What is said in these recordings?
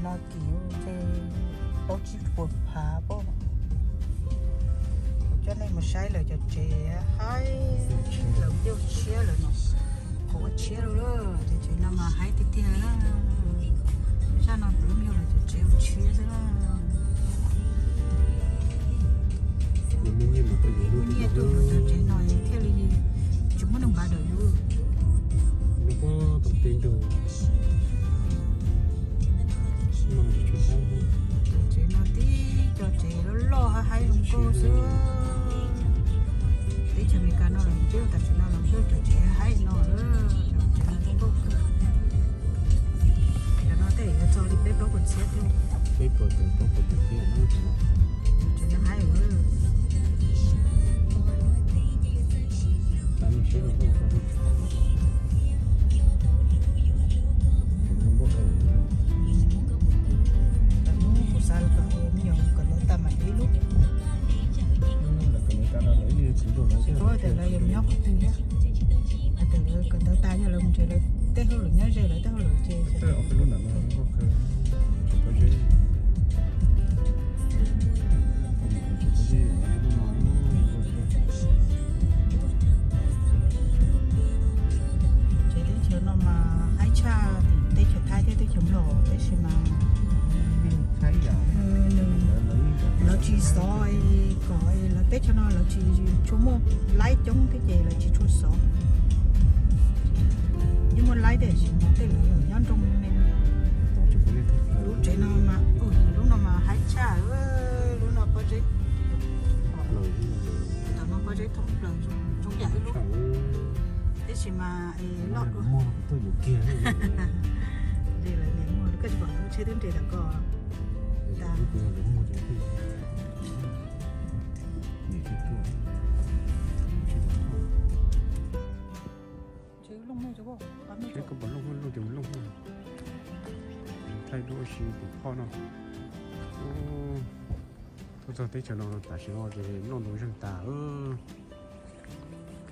Kis ces tau tsib puas phav pob. Kuv coj nej mus saib lawv cov tsev haib, lawv cov tshiab lawm no. Qhov ua tshiab lawm, cov tsev no mas haib tiag tiag. Zaj no kuv yog lawv cov tsev ua tshiab xwb. Muaj nyiaj tuaj lawv cov tsev no thiaj li tsis muaj neeg npav dawm yus. Cov tsev no tib cov tsev loj loj haib haib zoo nkauj xwb. Teb chaws Amelikas no los twb tam sim no los twb cov tsev haib no, cov tsev no zoo nkauj kawg. Cov no tej yuav txog li peb plaub puas txhiab thiab. Peb puas txhiab, plaub puas txhiab no. Cov tsev no haib. Kuv xav kom me nyuam kawm ntawv tag mas ib lub. Tsis paub tias lawv yuav nyob qhov twg thiab. Hais tias lawv kawm ntawv tas yog lawv mus nrhiav lawv tej hauj lwm nyob ze lawv tej hauj lwm ces. Tsev teb chaws no mas haib tshaj teb chaws Nplog tab sis mas lawv tsis xov kom lawv teb chaws no lawv tsis tshua muaj laib coob thiab ces lawv tsis tshua xov. Yeej muaj laib tiam sis mas tej lawv los nyob nroo me. Lub tsev no mas, lub no mas haib tshaj, lub no pob zeb, tom no pob zeb thoob plaws zoo yam ib lub. Tab sis mas loj dua. Lawv niam muag koj tsis pom lub tsheb twb nres tom ko. Tsheb koj puas looj, looj ces mus looj. Thaij duab ua si tus phoj no. Tuaj txog teb chaws no tam sim no ces noj ntoo zeeg tas.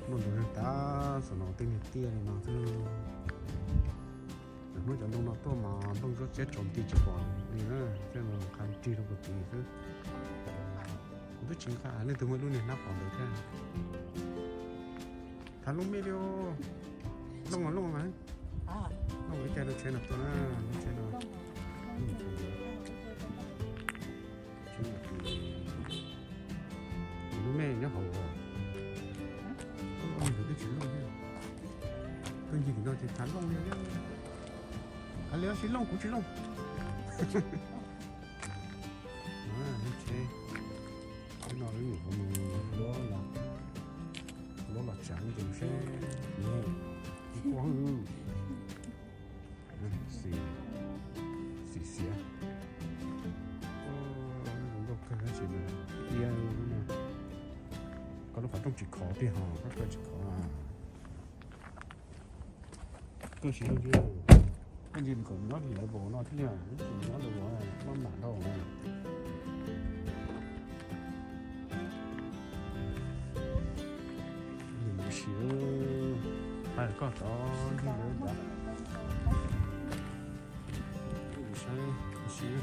Noj ntoo zeeg tas, xav no tej niag tiaj li no xwb. Lwm hnub cov ntoo no tuaj mas nplooj zuab tsiab tsaus nti tsis pom li na, tej no qha nrig rau puag tid xwb. Kuv twb tsis nqa, leej twg muaj ib lub niag hnab qos ntawd thiab. Thav looj me li os. Looj mas looj mas. Looj ib cag lub tsheb no tuaj na, lub tsheb no. Lub me nyob hauv. Twb tsis looj thiab. Tuaj ncig tim no ces thav looj li. Hais li sib looj kuv tsis looj. Lub tsheb no lub nyuam qhuav mus luab los, luab los tsav tus seb. Xim, xim xiav. Zoo nkauj kawg tab sis mas iab no. Koj lub qhov rooj tsis khov tiag hos, koj kaw tsis khov. Koj siv, koj ntsia kom nyob li lawv vauv no thiab, nyob lawv vauv maj mam dhau na. Mus siv, pab koj tod ntawd. Saib, siv.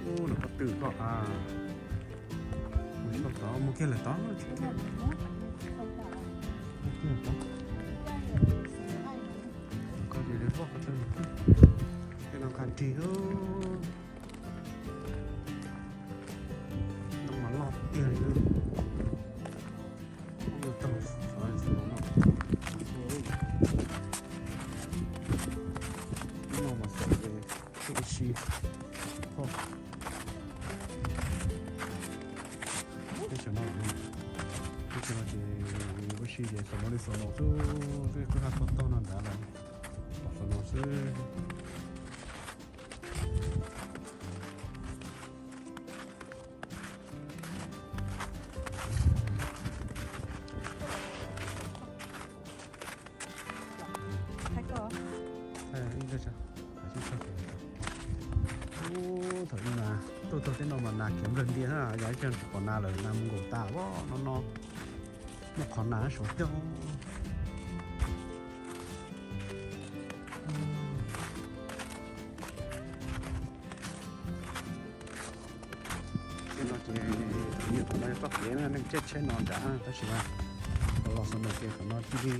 Ub, lawv pob tw koj a. Mus tod, mus kiag lawm tod. Mus kiag lawm tod. Koj ces lawv pob tw, tej no nqa nrig. Ntoo mas loj tiag li. Lub no mas xav ua si. Teb chaws no, teb chaws no ces ua si ces xav no li xav no xwb, twb kuj haj tau tog no nrad lawm, xav no xwb. Ub, thaum ub mas tuaj txog No mas nas khiav nplawg ntias na, yog ib co tsis pom nas lawm, nas mus nkaum tas no no. Muaj qhov nas saum coj. Tej no ces nyiam thaum no yog txoj kev neeg tsiab tsheb no nrad, tab sis mas los los xaus no ces thaum no cia li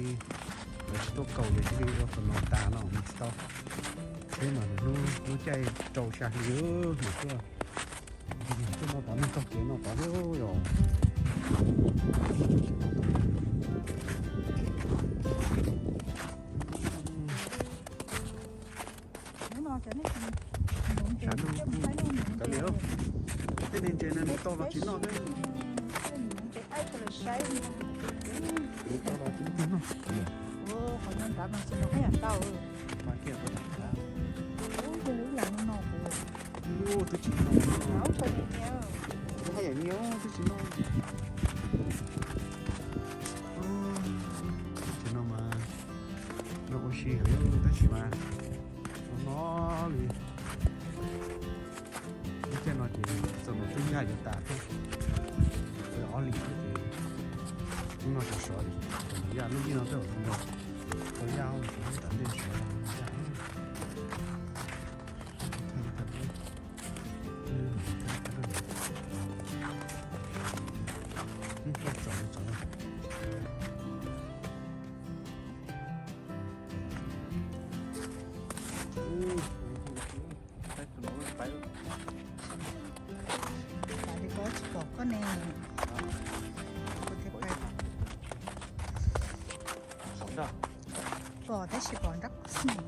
lawv tsis tuaj kaus ces cia li ua thaum no tas no mus tsis tau. Tsheb mas hnub lub caij rau xya hli mas tuaj. Tuaj no tod, neeg txoj kev no tod thiab yom. Tej neeg ntses no nws tau los tsis noj thiab. Nws tau los tsis noj. Mas kiag, twb tsis noj. Haj yam nyias twb tsis noj. Tsis noj mas noj ua si heev, tab sis mas no no li. Lub caij no ces txog no twb yaj yuav tas thiab. Ob hlis thiab ces hnub no sov sov li, yaj lub caij no twb tau yaj, tas ntej sov yaj. Pais li ko tsis pom koj ne. Pom tab sis pom nrab qub xwb.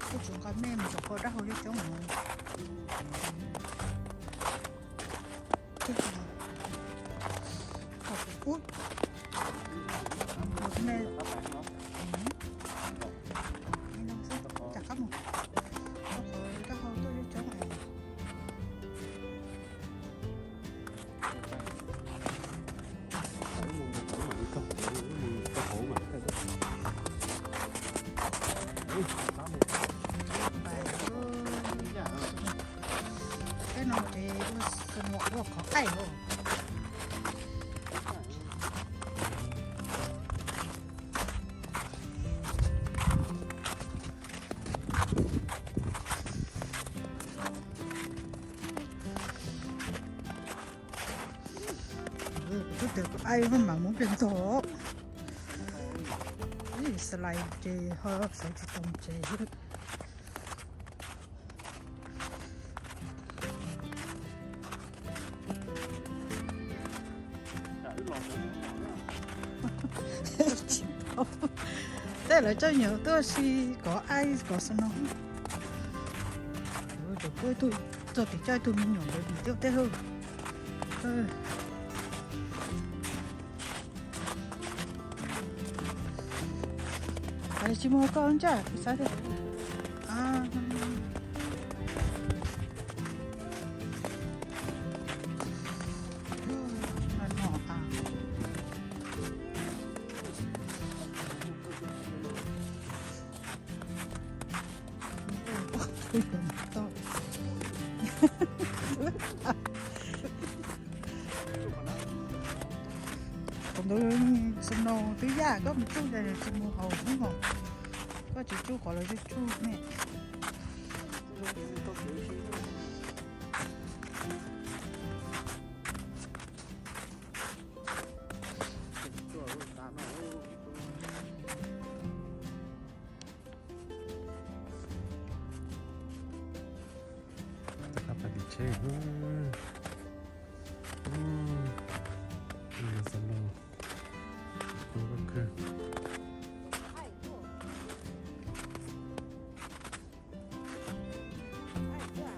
Kuj tsuas nqa mej mus rau hauv dab hau coob coob no. Ub, cas qab mus rau hauv dab hau tuaj coob coob. Tej no ces ua, ua qhov qaij os. Kuv twb tias kuv aib mas mam mus pliag ntxog. Ib xas lais ces ho sawv tsis tau tsev. Tej lawv coj nyuam tuaj si kov aib kov snow. Txog tim coj ib tug me nyuam ntawd dim tiaj teb hauj. Tsis mus hauv koj ntsaj kuv xav tias. Thaum ntawd snow twb yaj, koj mus tsuj cas tsis mus hauv xwb mos. Koj tsis tsuj qhov lawv tsuj tsuj ne. Qab pais tim tsheb.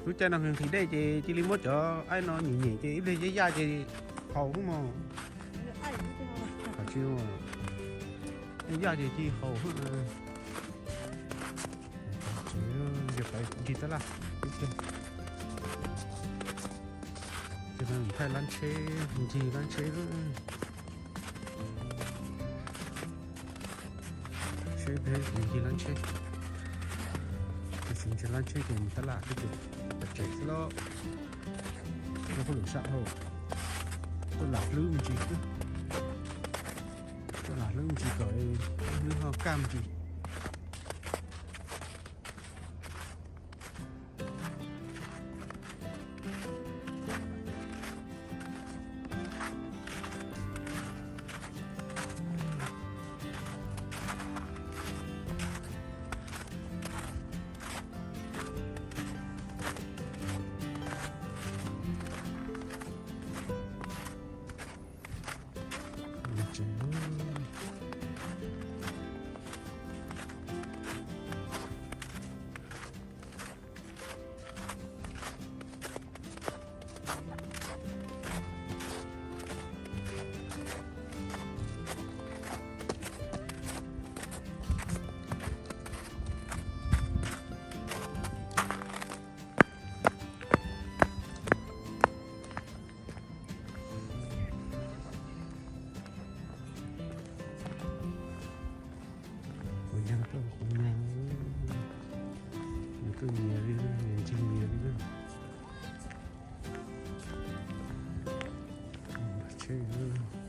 Lub caij no nqhis dej ces cia li muab cov aib no nyem nyem ces ib pliag yaj yaj ces haus xwb mos. Tsis yaj ces cia li haus. Yog pais ncig tab laj ib pliag. Ces no thaij lab tsheb, ncig lab tsheb. Seb peb ncig lab tsheb, tus Nws tsis lab tsheb ces nws tab lam twb ces tawm tsev xwb lauj. Nyob qhov lwm sab hauv, tuaj lam hlwb me ntsis xwb. Tuaj lam hlwb me ntsis kom hlwb ho kaj me ntsis. Kuv nyav tuaj kuv nyav, nws kuj nyias li, nws ntseeg nyias li. Tsheb.